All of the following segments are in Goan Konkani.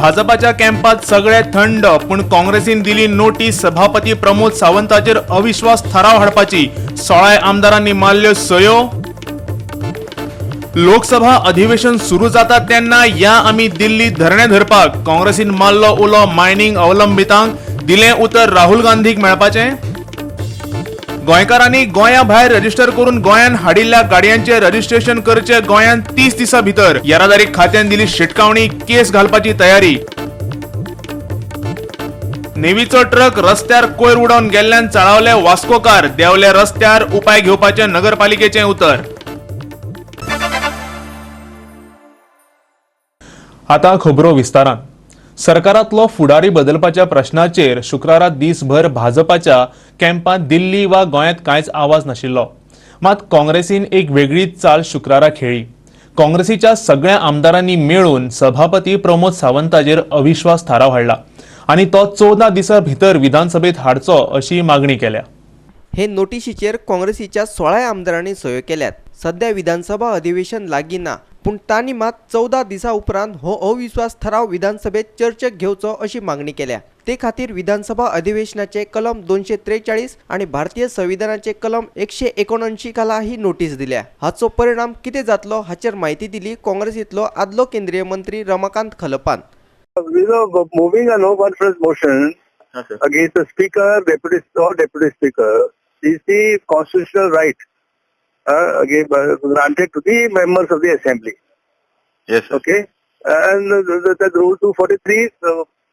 भाजपाच्या कॅम्पात सगळे थंड, पूण काँग्रेसीन दिली नोटीस सभापती प्रमोद सावंताचेर अविश्वास थाराव हाडपाची. 16 आमदारांनी मारल्यो सयो. लोकसभा अधिवेशन सुरू जाता तेन्ना या आमी दिल्ली धरणे धरपाक. काँग्रेसीन मारलो उलो मायनिंग अवलंबितांक, दिलें उतर राहुल गांधीक मेळपाचें. गोंयकारांनी गोंया भायर रजिस्टर करून गोंयान हाडिल्ल्या गाडयांचे रजिस्ट्रेशन करचे गोंयांत 30 दिसां भितर. येरादारी खात्यान दिली शिटकावणी, केस घालपाची तयारी. नेवीचो ट्रक रस्त्यार कोयर उडोवन गेल्ल्यान चाळवले वास्कोकार, देंवले रस्त्यार, उपाय घेवपाचें नगरपालिकेचें उतर. आतां खबरो विस्तारान. सरकारांतलो फुडारी बदलपाच्या प्रश्नाचेर शुक्रारा दीसभर भाजपाच्या कॅम्पांत दिल्ली वा गोंयांत कांयच आवाज नाशिल्लो. मात काँग्रेसीन एक वेगळीच चाल शुक्रारा खेळ्ळी. काँग्रेसीच्या सगळ्या आमदारांनी मेळून सभापती प्रमोद सावंताचेर अविश्वास थाराव हाडला आनी तो 14 दिसां भितर विधानसभेत हाडचो अशी मागणी केल्या. हे नोटिशीचेर काँग्रेसीच्या 16 आमदारांनी सयो केल्यात. सध्या विधानसभा अधिवेशन लागीं ना, पूण तांणी मात 14 दिसां उपरांत हो अविश्वास थाराव विधानसभेत चर्चेक घेवचो अशी मागणी केल्या. ते खातीर विधानसभा अधिवेशनाचे कलम 243 आनी भारतीय संविधानाचे कलम 179 खाला ही नोटीस दिल्या. हाचो परिणाम कितें जातलो हाचेर म्हायती दिली काँग्रेसींतलो आदलो केंद्रीय मंत्री Ramakant खलपान. We were moving a no confidence motion against the speaker, deputy or deputy speaker is the constitutional right again, granted to the members of the assembly. Yes, sir. Okay, and the rule 243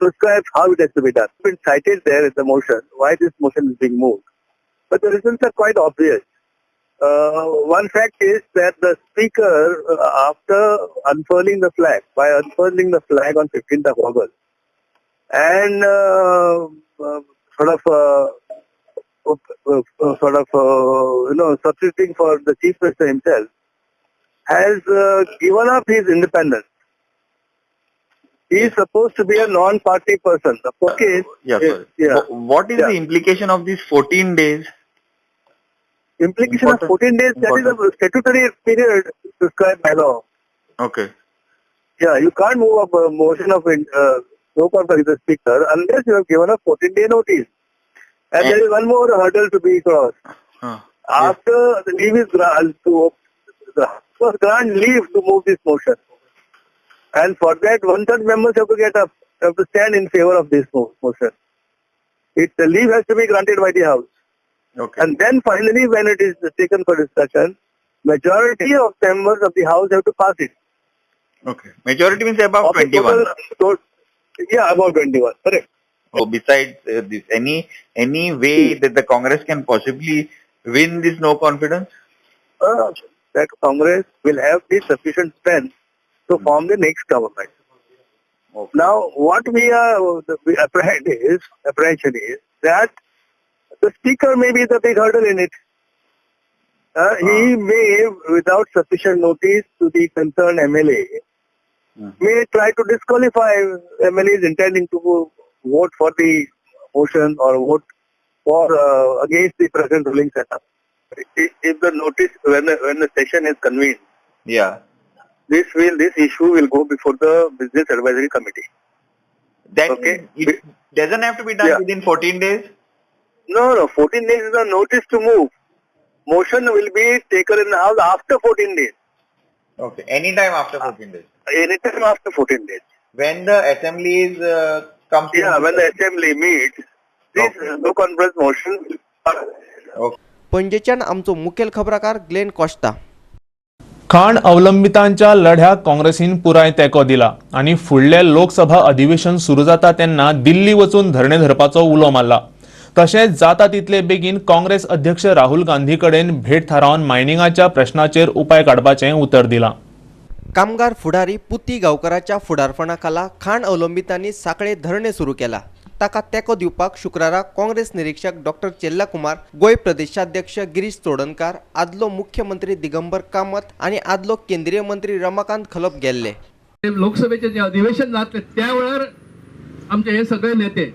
prescribes how it has to be done. It's been cited there in the motion why this motion is being moved, but the reasons are quite obvious. One fact is that the speaker, after unfurling the flag, by unfurling the flag on 15th of August, and sort of substituting for the chief minister himself, has given up his independence. He is supposed to be a non-party person. Okay. Yeah, sorry. Yeah. What is Yeah. the implication of these 14 days? Implication of Important. 14 days, that is a statutory period prescribed by law. Okay. Yeah, you can't move up a motion of no confidence the speaker unless you have given a 14-day notice. And there is one more hurdle to be crossed. Huh. After the leave is granted, to the first grant leave to move this motion. And for that, 1/3 members have to get up, have to stand in favor of this motion. The leave has to be granted by the House. Okay. And then finally, when it is taken for discussion, majority of members of the House have to pass it. Okay. Majority means above Of the 21. total, yeah, above 21. Correct. Oh, besides this, any way that the Congress can possibly win this no confidence? That Congress will have the sufficient strength to form the next government. Okay. Now, what we are we apprehend is apprehension is that the speaker may be the big hurdle in it. He may, without sufficient notice to the concerned MLA, may try to disqualify MLAs intending to vote for the motion or vote for against the present ruling setup. If the notice, when the session is convened, yeah, this issue will go before the Business Advisory Committee. That okay, it doesn't have to be done within 14 days. No, 14 days is a notice to move. Motion will be taken in the house after 14 days. Okay, anytime after 14 days. Anytime after 14 days. When the assembly is comes. Yeah, when the assembly meets, this no conference motion. Okay. पणजेच्यान आमचो मुखेल खबराकार ग्लेन कॉस्ता. खाण अवलंबितांच्या लढ्याक काँग्रेसीन पुराय तेंको दिला आनी फुडले लोकसभा अधिवेशन सुरू जाता तेन्ना दिल्ली वचून धरणे धरपाचो उलो मारला. तशेंच जाता तितले बेगीन काँग्रेस अध्यक्ष राहुल गांधी कडेन भेट थारावन मायनिंगाच्या प्रश्नाचेर उपाय काडपाचें उतर दिलां. कामगार फुडारी पुती गांवकराच्या फुडारपणा खाला खाण अवलंबितांनी सांखळे धरणे सुरू केला. ताका तेंको दिवपाक शुक्रारा काँग्रेस निरीक्षक डॉक्टर चेल्ला कुमार, गोंय प्रदेशाध्यक्ष गिरीश चोडणकार, आदलो मुख्यमंत्री दिगंबर कामत आनी आदलो केंद्रीय मंत्री रमाकांत खलप गेल्ले. लोकसभेचे जे अधिवेशन जातले त्या वेळार आमचे हे सगळे नेते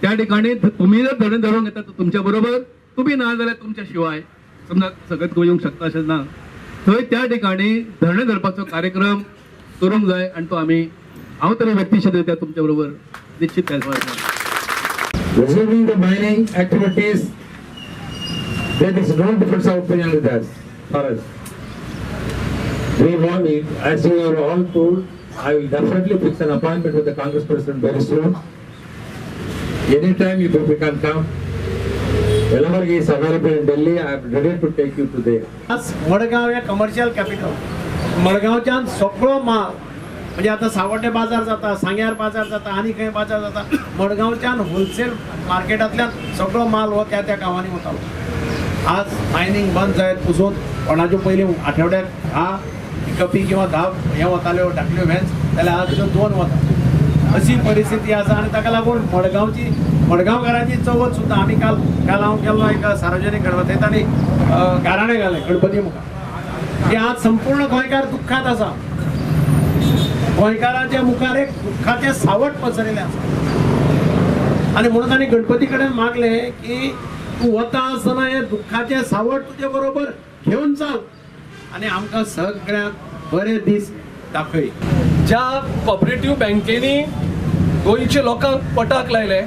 त्या ठिकाणी तुम्ही जर धरणे धरून घेता तर तुमच्या बरोबर, तुम्ही ना जाल्यार तुमच्या शिवाय समजा सगळेच येवंक शकता अशें ना, थंय त्या ठिकाणी धरणे धरपाचो कार्यक्रम करूंक जाय आनी तो आमी हांव तरी व्यक्तिशत तुमच्या बरोबर निश्चित. Resuming the mining activities, there is no difference of opinion with us, for us. We want it, as you are all told, I will definitely fix an appointment with the Congress president very soon. Anytime you people can come, whenever he is available in Delhi, I am ready to take you to there. आज मडगांव हे कमर्शियल कॅपिटल, मडगांवच्यान सगळो माल म्हणजे आतां सावड्डे बाजार जाता, सांग्यार बाजार जाता, आनी खंय बाजार जाता, मडगांवच्यान होलसेल मार्केटांतल्यान सगळो माल हो त्या त्या गांवांनी वतालो. आज मायनींग बंद जायत पुसून कोणाच्यो पयलीं आठवड्याक 10 पिकअपी किंवा 10 हे वताल्यो धाकल्यो व्हॅन्स, जाल्यार आज त्यो 2 वता, अशी परिस्थिती आसा. आनी ताका लागून मडगांवची मडगांवकारांची चवथ सुद्दां आमी काल काल हांव गेल्लो एका सार्वजनीक गणपती, तांणी गाराणें घालें गणपती मुखार. की आज संपूर्ण गोंयकार दुःखात आसा, गोंयकारांच्या मुखार एक दुःखाचें सावट पसरिल्लें आसा. आनी म्हणून तांणी गणपती कडेन मागलें की तूं वता आसतना हें दुःखाचें सावट तुजे बरोबर घेवन चल आनी आमकां सगळ्यांक बरे दीस दाखय. ज्या कॉपरेटीव बँकेनी गोंयच्या लोकांक पटाक लायले,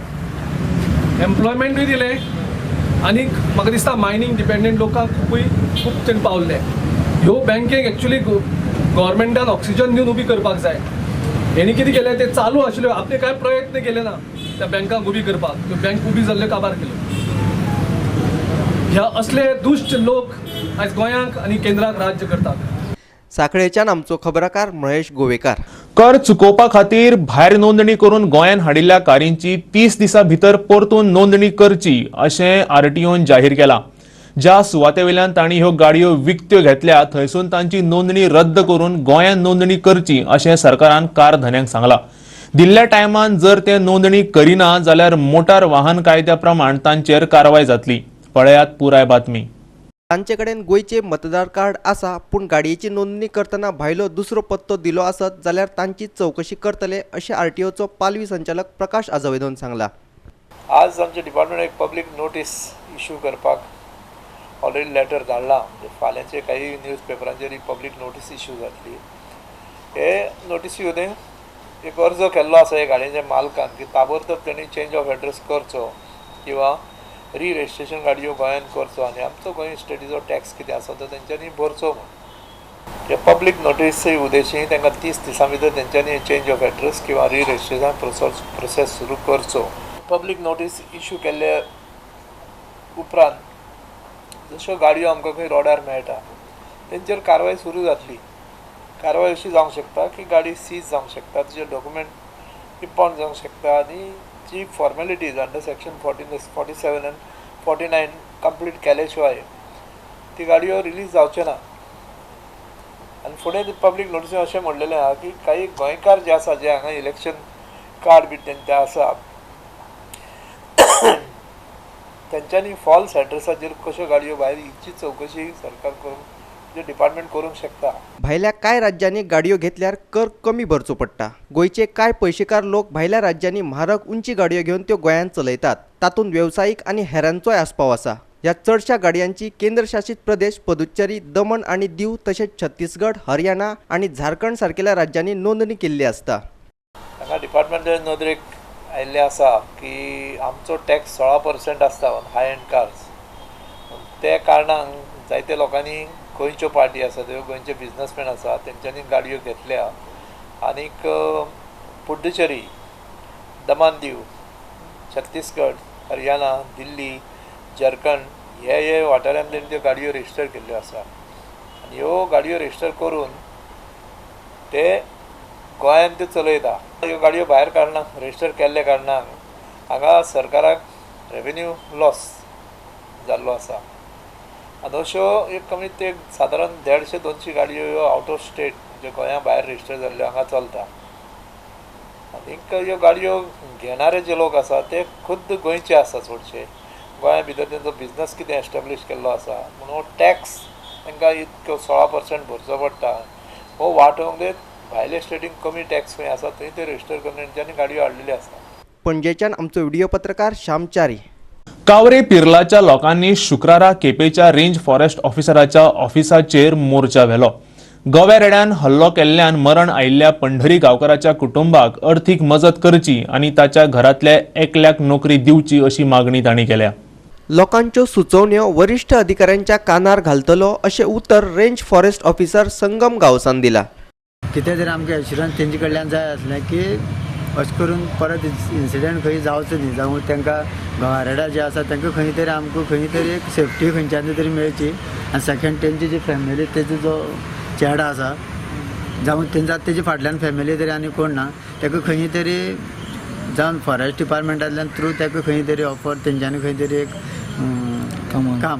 एम्प्लॉयमेंटूय दिलें आनी म्हाका दिसता मायनींग डिपेंडंट लोकांक खुबूय खूब तेणी पावल्ले. ह्यो बँकेक एक्चुली गव्हर्मेंटान ऑक्सिजन दिवन उबी करपाक जाय. हेणी कितें केलें, ते चालू आशिल्ल्यो, आपले कांय प्रयत्न केले ना त्या बँकांक उबी करपाक, त्यो बँक उबी जाल्ल्यो काबार केल्यो. ह्या असले दुश्ट लोक आयज गोंयांक आनी केंद्राक राज्य करतात. साखळेच्यान आमचो खबराकार महेश गोवेकार. कर चुकोवपा खातीर भायर नोंदणी करून गोंयांत हाडिल्ल्या कारींची 30 दिसां भितर परतून नोंदणी करची अशें आरटीओन जाहीर केलां. ज्या सुवातेवेल्यान तांणी ह्यो गाडयो विकत्यो घेतल्या थंयसून तांची नोंदणी रद्द करून गोंयांत नोंदणी करची अशें सरकारान कार धन्यांक सांगलां. दिल्ल्या टायमान जर ते नोंदणी करिना जाल्यार मोटार वाहन कायद्या प्रमाण तांचेर कारवाय जातली. पळयात पुराय बातमी. तांचे कडेन गोंयचे मतदार कार्ड आसा, पूण गाडयेची नोंदणी करतना भायलो दुसरो पत्तो दिलो आसत जाल्यार तांची चवकशी करतले अशें आरटीओचो पालवी संचालक प्रकाश आजवेदोन सांगला. आज आमचे डिपार्टमेंट एक पब्लीक नोटीस इश्यू करपाक ऑलरेडी लेटर धाडला. फाल्यांचे काही न्यूज पेपरांचेर ही पब्लीक नोटीस इश्यू जातली. हे नोटीसी वयल्यान एक अर्ज केल्लो आसा हे गाडयेच्या मालकान की ताबडतोब तेणी चेंज ऑफ एड्रेस करचो किंवा री-रजिस्ट्रेशन गाडयो गोंयांत करचो आनी आमचो गोंय स्टेटीचो टॅक्स कितें आसा तो तेंच्यांनी भरचो म्हूण. हे पब्लीक नोटीसी उद्देशी तांकां 30 दिसां भितर तेंच्यांनी चेंज ऑफ एड्रेस किंवा री-रजिस्ट्रेशन प्रोसेस सुरू करचो. पब्लीक नोटीस इश्यू केल्ले उपरांत जश्यो गाडयो आमकां खंय रोडार मेळटा तेंचेर कारवाय सुरू जातली. कारवाय अशी जावंक शकता की गाडी सीज जावंक शकता, तुजे डॉक्युमेंट इम्पावंड जावंक शकता आनी जी formalities under section 47 and 49 complete केले शिवाय ती गाडयो रिलीज जावच्यो ना. आनी फुडें पब्लीक नोटीसीन अशें म्हणलेलें आहा की काही गोंयकार जे आसा जे हांगा इलेक्शन कार्ड बी तेंचे आसा तेंच्यांनी फॉल्स एड्रेसाचेर कश्यो गाडयो भायर हिची चवकशी सरकार करूंक म्हणजे डिपार्टमेंट करूंक शकता. भायल्या कांय राज्यांनी गाडयो घेतल्यार कर कमी भरचो पडटा. गोंयचे कांय पयशेकार लोक भायल्या राज्यांनी म्हारग उंची गाडयो घेवन त्यो गोंयांत चलयतात. तातूंत वेवसायीक आनी हेरांचोय आस्पाव आसा. ह्या चडशा गाडयांची केंद्रशासीत प्रदेश पुदुच्चेरी, दमण आनी दीव तशेंच छत्तीसगड, हरियाणा आनी झारखंड सारकेल्या राज्यांनी नोंदणी केल्ली आसता. हांगा डिपार्टमेंटाच्या नदरेक आयिल्लें आसा की आमचो टॅक्स 16% आसता ऑन हाय एंड कार्स. ते कारणान जायते लोकांनी गोंयच्यो पार्टी आसा त्यो गोंयचे बिजनसमॅन आसा तेंच्यांनी गाडयो घेतल्या आनीक पुडुचेरी, दमण दीव, छत्तीसगड, हरियाणा, दिल्ली, झारखंड हे हे वाठारांत तेणी त्यो गाडयो रजिस्टर केल्ल्यो आसा आनी ह्यो गाडयो रजिस्टर करून ते गोंयांत त्यो चलयता. ह्यो गाडयो भायर कारणान रजिस्टर केल्ल्या कारणान हांगा सरकाराक रेवेन्यू लॉस जाल्लो आसा. आनी अश्यो एक कमीत एक सादारण 150-200 गाडयो ह्यो आवट ऑफ स्टेट म्हणजे गोंया भायर रजिस्टर जाल्ल्यो हांगा चलता. आनीक ह्यो गाडयो घेणारे जे लोक आसा ते खुद्द गोंयचे आसा, चडशे गोंया भितर तेंचो बिजनस कितें एस्टेब्लीश केल्लो आसा म्हणून हो टॅक्स तांकां इतको 16% भरचो पडटा. हो वाटोवंक ते भायले स्टेटीक कमी टॅक्स खंय आसा थंय ते रजिस्टर करून तेंच्यांनी गाडयो हाडलेल्यो आसा. पणजेच्यान आमचो व्हिडिओ पत्रकार श्याम च्यारी. कावरे पिर्लाच्या लोकांनी शुक्रारा केपेच्या रेंज फॉरेस्ट ऑफिसराच्या ऑफिसाचेर मोर्चा व्हेलो. गोव्या रेड्यान हल्लो केल्ल्यान मरण आयिल्ल्या पंढरी गांवकाराच्या कुटुंबाक अर्थीक मजत करची आनी ताच्या घरांतल्या एकल्याक नोकरी दिवची अशी मागणी तांणी केल्या. लोकांच्यो सुचोवण्यो वरिष्ठ अधिकाऱ्यांच्या कानार घालतलो अशें उतर रेंज फॉरेस्ट ऑफिसर संगम गांवसान दिला. कितें तरी आमकां एश्युरन्स तेंचे कडल्यान जाय आसलें की अशें करून परत इन्सिडंट खंय जावचो न्ही, जावं तांकां गवारेडा जे आसा तांकां खंय तरी आमकां खंय तरी एक सेफ्टी खंयच्यान तरी मेळची आनी सेकंड तेंची जी फॅमिली तेजो जो चेडो आसा जावं तेंच्या तेजे फाटल्यान फॅमिली तरी आनी कोण ना, ताका खंय तरी जावन फॉरेस्ट डिपार्टमेंटांतल्यान थ्रू ताका खंय तरी ऑफर तेंच्यांनी खंय तरी एक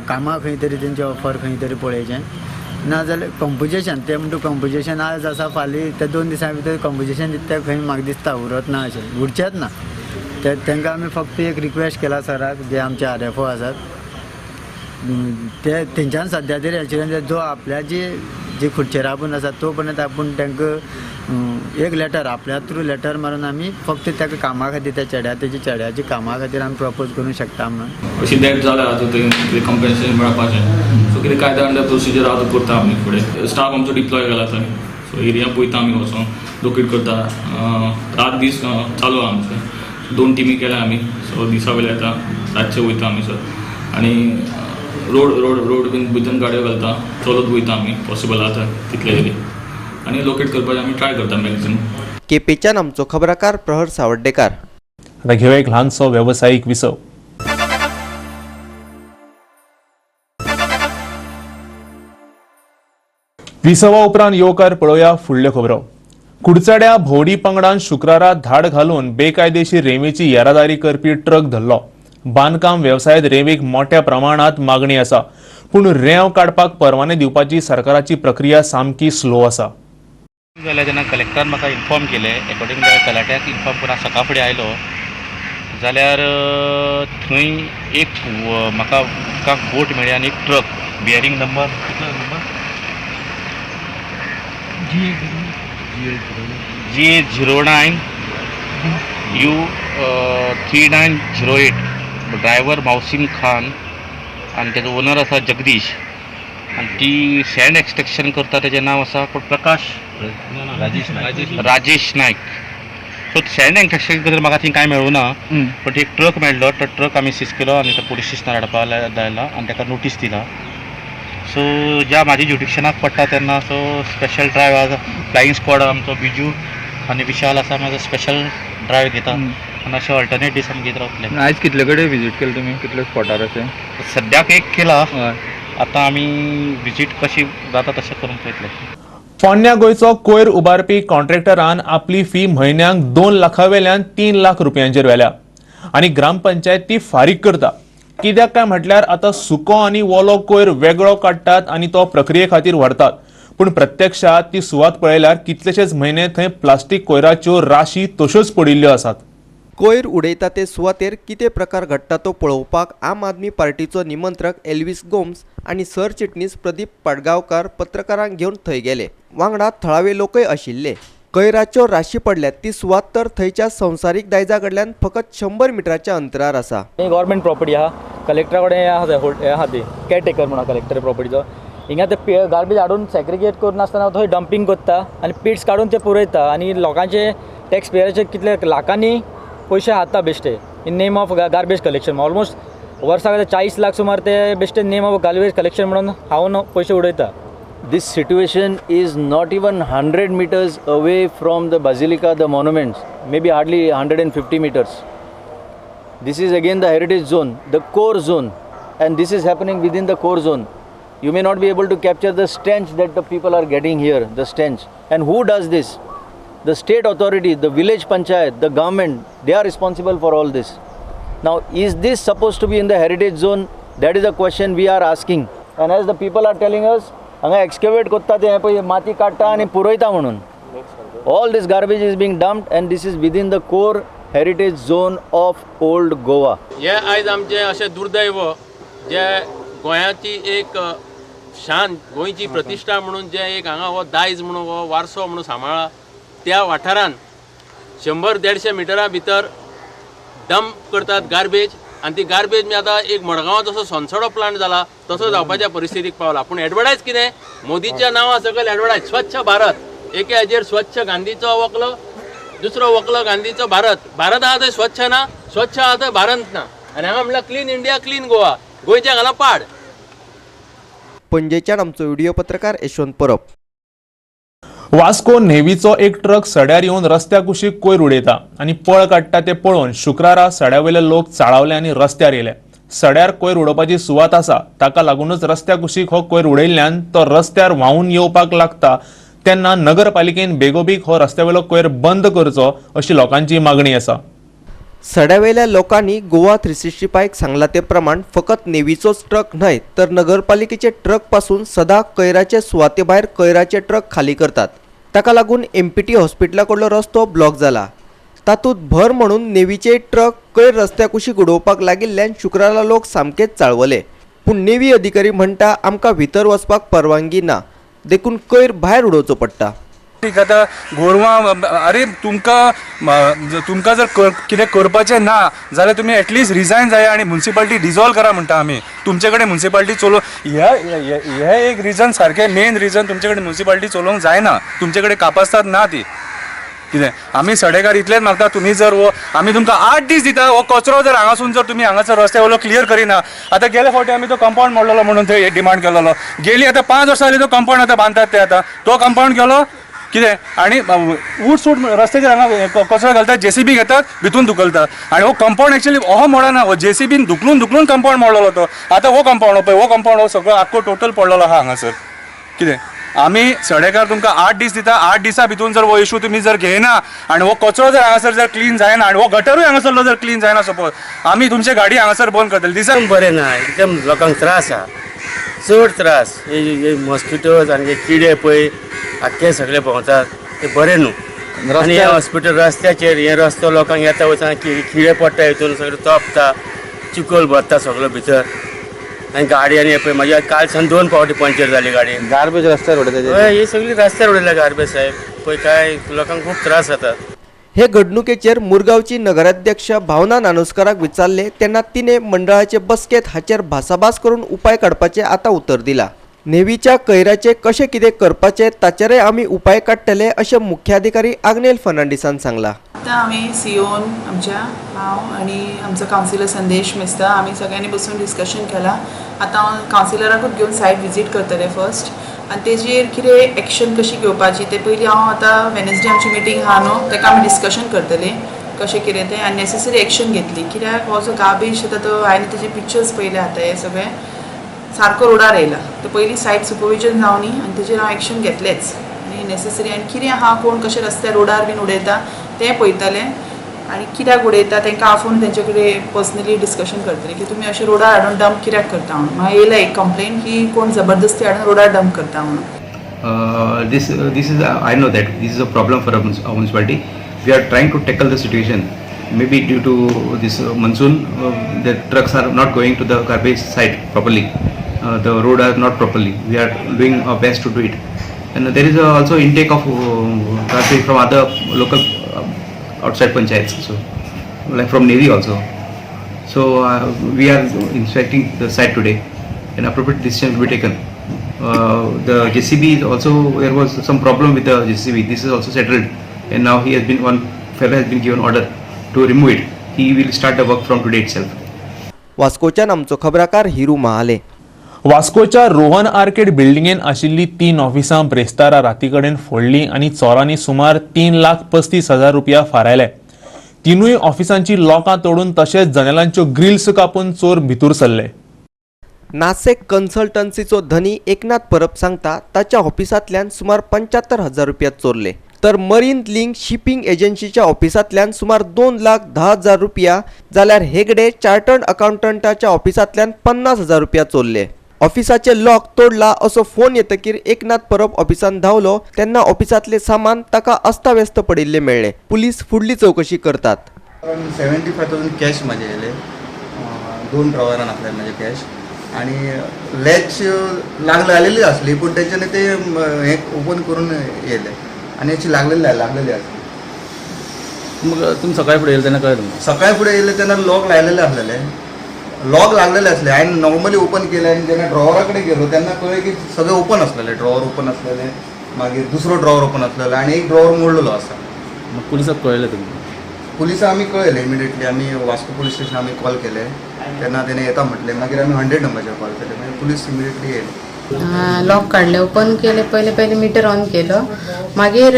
कामां खंय तरी तेंचे ऑफर खंय तरी पळयचें, नाजाल्यार कंपोजिशन तें म्हणटा कंपोजिशन आज आसा फाल्यां त्या 2 दिसां भितर कंपोजिशन दिता खंय म्हाका दिसता उरत ना, अशें उरचेंच ना. ते तांकां आमी फक्त एक रिक्वेस्ट केला सराक, जे आमचे RFO आसात ते तेंच्यान सद्या तरी एश्युरन्स जो आपल्याची जी खुर्चेर आपूण आसा तो पर्यंत आपूण तांकां एक लेटर आपल्या थ्रू लेटर मारून आमी फक्त ताका कामा खातीर त्या चेड्या तेच्या चेड्याच्या कामा खातीर आमी प्रपोज करूंक शकता म्हणून. अशी डेथ जाल्या आतां थंय कितें कंपेन्सेशन मेळपाचें, सो कितें कायदा अंडर प्रोसिजर आहा तो करता आमी. फुडें स्टाफ आमचो डिप्लॉय केला थंय, सो एरिया पळयता आमी वचोन लोकेट करता, रात दीस चालू आहा आमचें. 2 टिमी केल्या आमी, सो दिसा वयले येता रातचे वयता आमी सर, आनी रोड रोड रोड बीन भितर गाडयो घालता, चलत वयता आमी पॉसिबल आसा तितले तरी, आनी लोकेट करपाचें आमी ट्राय करता मॅक्झिमम. केपेच्यान आमचो खबराकार प्रहर सावर्डेकार. आता घेवया एक ल्हानसो वेवसायीक विसव. विसवा उपरांत येवकार पळोवया फुडल्यो खबरो. कुडचड्या भोवडी पंगडान शुक्रारा धाड घालून बेकायदेशीर रेंवेची येरादारी करपी ट्रक धरलो. बांदकाम वेवसायांत रेंवेक मोठ्या प्रमाणात मागणी आसा, पूण रेंव काडपाक परवाने दिवपाची सरकाराची प्रक्रिया सामकी स्लो आसा. जाल्यार जेन्ना कलेक्टरान म्हाका इन्फॉर्म केलें, एकॉर्डिंग तलाट्याक इन्फॉर्म करून सकाळ फुडें आयलो जाल्यार थंय एक म्हाका उदकाक बोट मेळ्ळी आनी एक ट्रक बियरींग नंबर कितलो number GA 09 U 3908, driver Mausim Khan आनी तेजो ओनर आसा जगदीश, आनी ती सँड एक्सट्रेक्शन करता तेजें नांव आसा कोण Prakash Rajesh Naik. So sand extraction करता म्हाका थंय कांय मेळूं ना, बट एक ट्रक मेळ्ळो, तो ट्रक आमी सीज केलो आनी तो पोलीस स्टेशनार हाडपा लायला आनी ताका नोटीस दिला. सो ज्या म्हाज्या ज्युडिक्शनाक पडटा तेन्ना सो स्पेशल ड्रायव्ह आसा, फ्लायींग स्क्वॉड आमचो बिजू आनी विशाल आसा, म्हाजो स्पेशल ड्रायव्ह घेता आनी अशें ऑल्टरनेट दीस आमी घेत रावतले. आयज कितले कडेन विजीट केलें तुमी, कितले स्पॉटार अशें? सद्याक एक केला, आतां आमी विजीट कशी जाता तशें करूंक पळयतले. पोन्न्या गोंयचो कोयर उबारपी कॉन्ट्रॅक्टरान आपली फी म्हयन्याक 2 लाखां वेल्यान 3 लाख रुपयांचेर व्हेल्या आनी ग्रामपंचायत ती फारीक करता. कित्याक काय म्हटल्यार आतां सुको आनी ओलो कोयर वेगळो काडटात आनी तो प्रक्रिये खातीर व्हरतात, पूण प्रत्यक्षात ती सुवात पळयल्यार कितलेशेच म्हयने थंय प्लास्टीक कोयराच्यो राशी तश्योच पडिल्ल्यो आसात. कोयर उडयता ते सुवातेर कितें प्रकार घडटा तो पळोवपाक आम आदमी पार्टीचो निमंत्रक एल्विस गोम्स आनी सरचिटणीस प्रदीप पाडगांवकार पत्रकारांक घेवन थंय गेले. वांगडा थळावे लोकय आशिल्ले. कोयराच्यो राशी पडल्यात ती सुवात तर थंयच्या संवसारीक दायजा कडल्यान फकत 100 मिटराच्या अंतरार आसा. गव्हर्मेंट प्रॉपर्टी आहा, कलेक्टरा कडेन हें आहा ती केअरटेकर म्हणून कलेक्टर प्रॉपर्टीचो, हिंगा ते गार्बेज हाडून सेग्रिगेट करून आसतना थंय डंपींग करता आनी पिट्स काडून ते पुरयता आनी लोकांचे टॅक्स पेयराचे कितले लाखांनी पयशे खाता बेश्टे in name of garbage collection. Almost वर्साक 40 लाख सुमार ते बेश्टे नेम ऑफ गार्बेज कलेक्शन म्हणून हांव पयशे उडयता. This situation is not even 100 meters away from the Basilica, the monuments, maybe hardly 150 meters. This is again the heritage zone, the core zone, and this is happening within the core zone. You may not be able to capture the stench that the people are getting here, the stench. And who does this? The state authority, the village panchayat, the government, they are responsible for all this. Now, is this supposed to be in the heritage zone? That is a question we are asking. And as the people are telling us, हांगा एक्सकेवेट करता ते पळय माती काडटा आनी पुरयता म्हणून. All this garbage is being dumped and this is within the core heritage zone of old Goa. हे आयज आमचें अशें दुर्दैव जे गोंयाची एक शान, गोंयची प्रतिश्ठा म्हणून जे एक हांगा हो दायज म्हणून हो वारसो म्हणून सांबाळ्ळा त्या वाठारान 100-150 मिटरां भितर डंप करतात गार्बेज आनी ती गार्बेज म्हणजे आतां एक मडगांवां जसो सोनसडो प्लांट जाला तसो जावपाच्या परिस्थितीक पावला. पूण एडवर्टायज कितें मोदीच्या नांवा सकयल एडवर्टायज स्वच्छ भारत, एके हाजेर स्वच्छ गांधीचो वकलो, दुसरो वकलो गांधीचो भारत, भारत आहा थंय स्वच्छ ना, स्वच्छ आहा थंय भारत ना, आनी हांगा म्हणल्यार क्लीन इंडिया क्लीन गोवा, गोंयच्या घाला पाड. पणजेच्यान आमचो व्हिडिओ पत्रकार यशवंत परब. वास्को नेव्हीचो एक ट्रक सड्यार येवन रस्त्या कुशीक कोयर उडयता आनी पळ काडटा ते पळोवन शुक्रारा सड्या वयले लोक चाळावले आनी रस्त्यार येयले. सड्यार कोयर उडोवपाची सुवात आसा, ताका लागूनच रस्त्या कुशीक हो कोयर उडयल्ल्यान तो रस्त्यार व्हांवून येवपाक लागता. तेन्ना नगरपालिकेन बेगोबेग हो रस्त्या वयलो कोयर बंद करचो अशी लोकांची मागणी आसा. सड्यावेल्या लोकांनी गोवा 365 सांगला ते प्रमाण फकत नेव्हीचोच ट्रक न्हय तर नगरपालिकेचे ट्रक पासून सदा कोयराचे सुवाते भायर कोयराचे ट्रक खाली करतात. ताका लागून एमपीटी हॉस्पिटला कडलो रस्तो ब्लॉक जाला. तातूंत भर म्हणून नेव्हीचे ट्रक कोयर रस्त्या कुशीक उडोवपाक लागिल्ल्यान शुक्रारा लोक सामकेच चाळवले. पूण नेव्ही अधिकारी म्हणटा आमकां भितर वचपाक परवानगी ना, देखून कोयर भायर उडोवचो पडटा. आतां गोरवां, अरे तुमकां तुमकां जर कितें करपाचें ना जाल्यार तुमी एटलिस्ट रिजायन जाय आनी म्युनिसिपालिटी डिजॉल्व करा म्हणटा आमी. तुमचे कडेन म्युनिसिपालिटी चलोवंक हे एक रिजन सारकें मेन रिजन, तुमचे कडेन म्युनिसिपालिटी चलोवंक जायना, तुमचे कडेन कापास्ताद ना ती. कितें आमी सडेकार इतलेंच मागता, तुमी जर हो आमी तुमकां 8 दीस दिता, हो कचरो जर हांगासून जर तुमी हांगासर रस्त्या वयलो क्लियर करिना. आतां गेले फावटी आमी तो कंपावंड मोडलेलो म्हणून थंय डिमांड केलेलो, गेली आतां 5 वर्सां जालीं तो कंपावंड आतां बांदतात ते, आतां तो कंपावंड गेलो कितें आनी उट सूट रस्त्याचेर हांगा कचरो घालतात, जेसीबी घेतात भितून धुकलतात. आनी हो कंपावंड एक्चुअली हो मोडना, हो जेसीबीन धुकलून धुकलून कंपावंड मोडलेलो तो. आतां हो कंपावंड पळय, हो कंपावंड हो सगळो आख्खो टोटल पडलेलो आहा हांगासर. कितें आमी सडेकार तुमकां 8 दीस दिता, 8 दिसां भितून जर हो इशू तुमी जर घेयना आनी हो कचरो जर हांगासर जर क्लीन जायना आनी हो गटरूय हांगासरलो जर क्लीन जायना सपोज, आमी तुमची गाडी हांगासर बंद करतले. दिसा बरें ना, एकदम लोकांक त्रास आहा, चड त्रास. हे मॉस्किटोज आनी हे किडे पळय आख्खे सगळे भोंवतात, ते बरें न्हू. आनी हे हॉस्पिटल रस्त्याचेर हे रस्तो लोकांक येता वचना किडे पडटा, हितून सगळें तोपता, चिखोल भरता सगळो भितर. आनी गाडयांनी पळय म्हाजी काल सावन 2 फावटी पंक्चर जाली गाडी. गार्बेज रस्त्यार उडयता, हय, ही सगळी रस्त्यार उडयल्या गार्बेज साहेब. पळय काय लोकांक खूब त्रास जातात. हे घडणुकेचेर मुरगांवची नगराध्यक्ष भावना नानोस्कराक विचारले तेन्ना तिने मंडळाचे बसकेत हाचेर भासाभास करून उपाय काडपाचे आतां उतर दिला. नेव्हीच्या कैराचे कशें कितें करपाचें ताचेरय आमी उपाय काडटले अशें मुख्याधिकारी आग्नेल फर्नांडीसान सांगलां. आतां आमी सीओन आमच्या हांव आनी आमचो कावन्सिलर संदेश मेस्ता आमी सगळ्यांनी बसून डिस्कशन केलां. आतां हांव कावन्सिलराकूच घेवन सायट विजीट करतलें फर्स्ट आनी तेजेर कितें एक्शन कशी घेवपाची तें पयलीं हांव आतां वेनसडे आमची मिटींग आहा न्हू तेका आमी डिस्कशन करतले कशें कितें तें आनी नेसेसरी एक्शन घेतली. कित्याक हो जो गार्बेज आतां तो हांवें तेजे पिक्चर्स पळयले आतां हे सगळे सारको रोडार येयला, तर पयलीं सायट सुपरविजन जावनी आनी तेजेर हांव एक्शन घेतलेंच आनी नेसेसरी. आनी कितें आहा कोण कशें रस्त्यार रोडार बीन उडयता तें पळयतलें आनी कित्याक उडयता तांकां आफोवन तेंचे कडेन पर्सनली डिस्कशन करतलें की तुमी अशें रोडार हाडून डंप कित्याक करता म्हणून. म्हाका येयला एक कंप्लेन की कोण जबरदस्ती हाडून रोडार डंप करता म्हणून. This is I know that this is a problem for our municipality. We are trying to tackle the situation. Maybe due to this monsoon, the trucks are not going to the garbage site properly. The road are not properly. We are doing our best to do it. And there is also intake of garbage from other local outside panchayats, so like from Navy also. So we are inspecting the site today, and appropriate decision will be taken. The JCB is also, there was some problem with the JCB. This is also settled, and now he has been, one fellow has been given order to remove it. He will start the work from today itself. वास्कोच्यान आमचो खबराकार हिरू महाले. वास्कोच्या रोहन आर्केड बिल्डिंगेन आशिल्ली 3 ऑफिसां ब्रेस्तारा राती कडेन फोडली आनी चोरांनी सुमार 3,35,000 रुपया फारायले. तिनूय ऑफिसांची लोकां तोडून तशेंच जनेलांच्यो ग्रिल्स कापून चोर भितर सरले. नासेक कन्सल्टन्सीचो धनी एकनाथ परब सांगता ताच्या ऑफिसांतल्यान सुमार 75,000 रुपया चोरले, तर मरीन लिंक शिपिंग एजन्सीच्या ऑफिसांतल्यान सुमार 2,10,000 रुपया, जाल्यार हेगडे चार्टर्ड अकाउंटंटाच्या ऑफिसांतल्यान 50,000 रुपया चोरले. ऑफिसाचे लॉक तोडला असो फोन येतकीर एकनाथ परब ऑफिसांत धांवलो तेन्ना ऑफिसांतले सामान ताका अस्ताव्यस्त पडिल्ले मेळ्ळे. पुलीस फुडली चवकशी करतात. 75,000 कॅश म्हजे येयले, 2 ड्रॉवरान आसले म्हजे कॅश आनी लॅच लागलेली आसली पूण तेंच्यांनी ते हें ओपन करून येयले आनी अशी लागलेली आसली. मग तुमी सकाळी फुडें येयले तेन्ना कळ्ळें तुमकां? सकाळी फुडें येयले तेन्ना लॉक लायलेले आसलेले लॉक लागलेले असले. हांवें नॉर्मली ओपन केलें आनी जेन्ना ड्रॉवरा कडेन गेलो तेन्ना कळ्ळें की सगळें ओपन आसलेलें. ड्रॉवर ओपन आसलेलें, मागीर दुसरो ड्रॉवर ओपन आसलेलो आनी एक ड्रॉवर मोडलेलो आसा. पुलिसाक कळयलें तुमी? पुलिसां आमी कळयलें इमिडिएटली. आमी वास्को पुलीस स्टेशन आमी कॉल केले तेन्ना तेणे येता म्हटलें. मागीर आमी 100 नंबराचेर कॉल केले, मागीर पुलीस इमिडिएटली येयले. लॉक काडलें, ओपन केलें, पयलें पयलें मिटर ऑन केलो, मागीर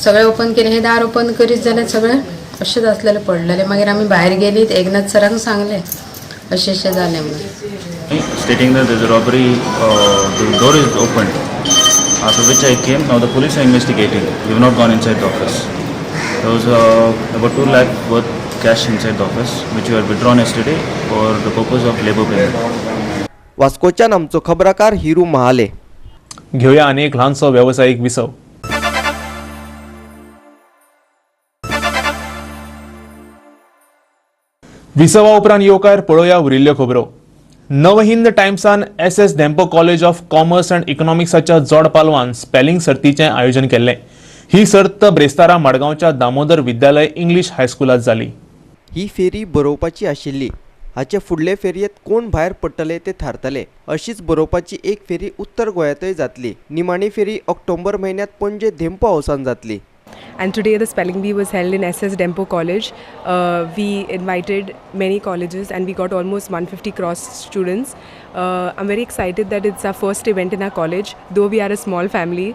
सगळें ओपन केलें. हे दार ओपन करीत जाल्यार सगळें अशेंच आसलेलें पडलेलें. मागीर आमी भायर गेली, एकनाथ सरांक सांगलें अशें अशें जालें म्हणून. Stating that there's a robbery, the door is opened, after which I came. Now the police are investigating. We have not gone inside the office. There was about 2 lakh worth cash inside the office, which we had withdrawn yesterday for the purpose of labor payment. वास्कोच्यान आमचो खबराकार हिरू महाले. घेवया आनी एक ल्हानसो वेवसायीक विसव. विसवा उपरांत येवकार पळोवया उरिल्ल्यो खबरो. Navhind टायम्सान S S Dempo college of commerce and इकॉनॉमिक्साच्या जोड पालवान स्पेलिंग सर्तीचें आयोजन केल्लें. ही सर्त ब्रेस्तारा मडगांवच्या दामोदर विद्यालय इंग्लीश हायस्कुलांत जाली. ही फेरी बरोवपाची आशिल्ली. हाचे फुडले फेरयेंत कोण भायर पडटले ते थारतले. अशीच बरोवपाची एक फेरी उत्तर गोंयांतय जातली. निमाणी फेरी ऑक्टोबर म्हयन्यांत पणजे धेंपो हावसान जातली. And today the spelling bee was held in SS Dempo College. We invited many colleges and we got almost 150 cross students. I'm very excited that it's our first event in our college. Though we are a small family,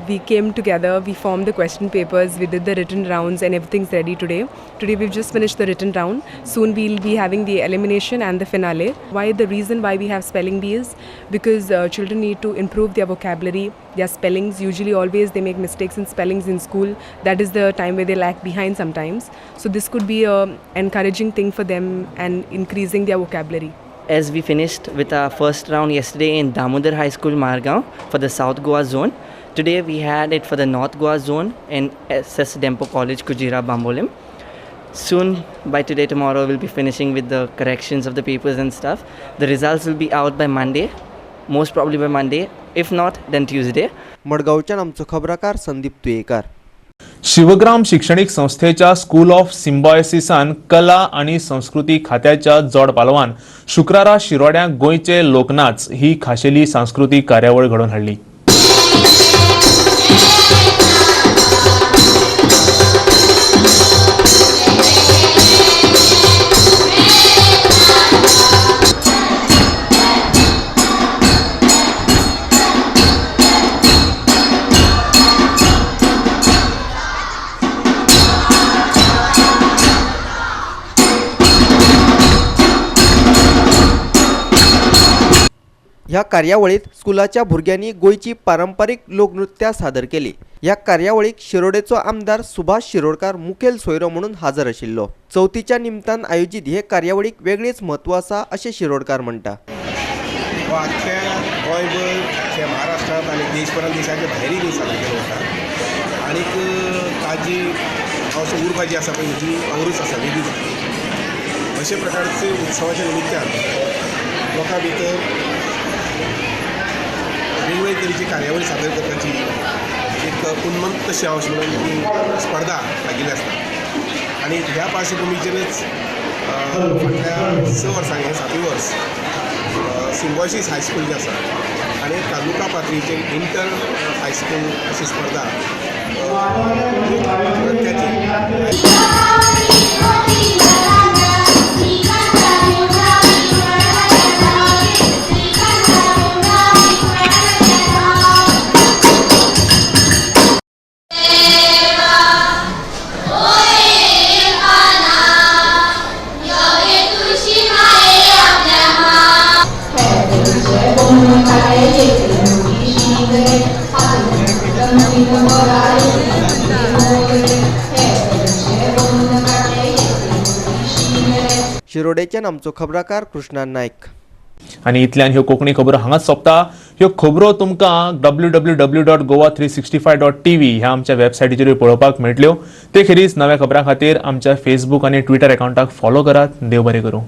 we came together, we formed the question papers, we did the written rounds and everything's ready today. Today we've just finished the written round. Soon we'll be having the elimination and the finale. Why the reason why we have spelling bees? Because children need to improve their vocabulary, their spellings. Usually always they make mistakes in spellings in school. That is the time where they lag behind sometimes. So this could be an encouraging thing for them and increasing their vocabulary. As we finished with our first round yesterday in Damodar High School, Margao for the South Goa zone, today we had it for the North Goa zone in SS Dempo College, Kujira, Bambolim. Soon, by today, tomorrow, we'll be finishing with the corrections of the papers and stuff. The results will be out by Monday, most probably by Monday. If not, then Tuesday. मडगांवच्यान आमचो खबराकार संदीप तुयेकार. शिवग्राम शिक्षणीक संस्थेच्या स्कूल ऑफ सिम्बॉयसिसान कला आनी संस्कृती खात्याच्या जोड पालवान शुक्रारा शिरोड्या गोंयचे लोकनाच ही खाशेली सांस्कृतीक कार्यावळ घडोवन हाडली. ह्या कार्यावळीत स्कुलाच्या भुरग्यांनी गोंयची पारंपारीक लोकनृत्यां सादर केली. ह्या कार्यावळीक शिरोडेचो आमदार सुभाष शिरोडकार मुखेल सोयरो म्हणून हाजर आशिल्लो. चवथीच्या निमतान आयोजीत हे कार्यावळीक वेगळेच म्हत्व आसा अशें शिरोडकार म्हणटा. आख्ख्या गोंयभर, आख्ख्या महाराष्ट्रांत आनी देशभरांत, देशाच्या भायरूय सादर केलो वता आनीक ताजी असो उर्बा जी आसा पळय जी औरूच आसा, वेगळीच आसा. अशे प्रकारचे उत्सवाच्या निमित्तान लोकां भितर वेगवेगळे तरेची कार्यावळी सादर करपाची एक उन्मत्त अशी हांव म्हणून ती स्पर्धा लागिल्ली आसता आनी ह्या पार्श्वभुमीचेरच फाटल्या 6 वर्सांनी, हें 7वें वर्स सिम्बॉयसीस हायस्कूल जें आसा आनी तालुका पातळीचेर इंटर हायस्कूल अशी स्पर्धा नृत्याची शिरोडेच्यान आमचो खबराकार कृष्णा नायक. आनी इतल्यान ह्यो कोंकणी खबरो हांगाच सोंपता. ह्यो खबरो तुमकां www.goa365.tv ह्या आमच्या वेबसायटीचेरूय पळोवपाक मेळटल्यो. ते खेरीज नव्या खबरां खातीर आमच्या फेसबूक आनी ट्विटर अकावंटाक फॉलो करात. देव बरें करूं.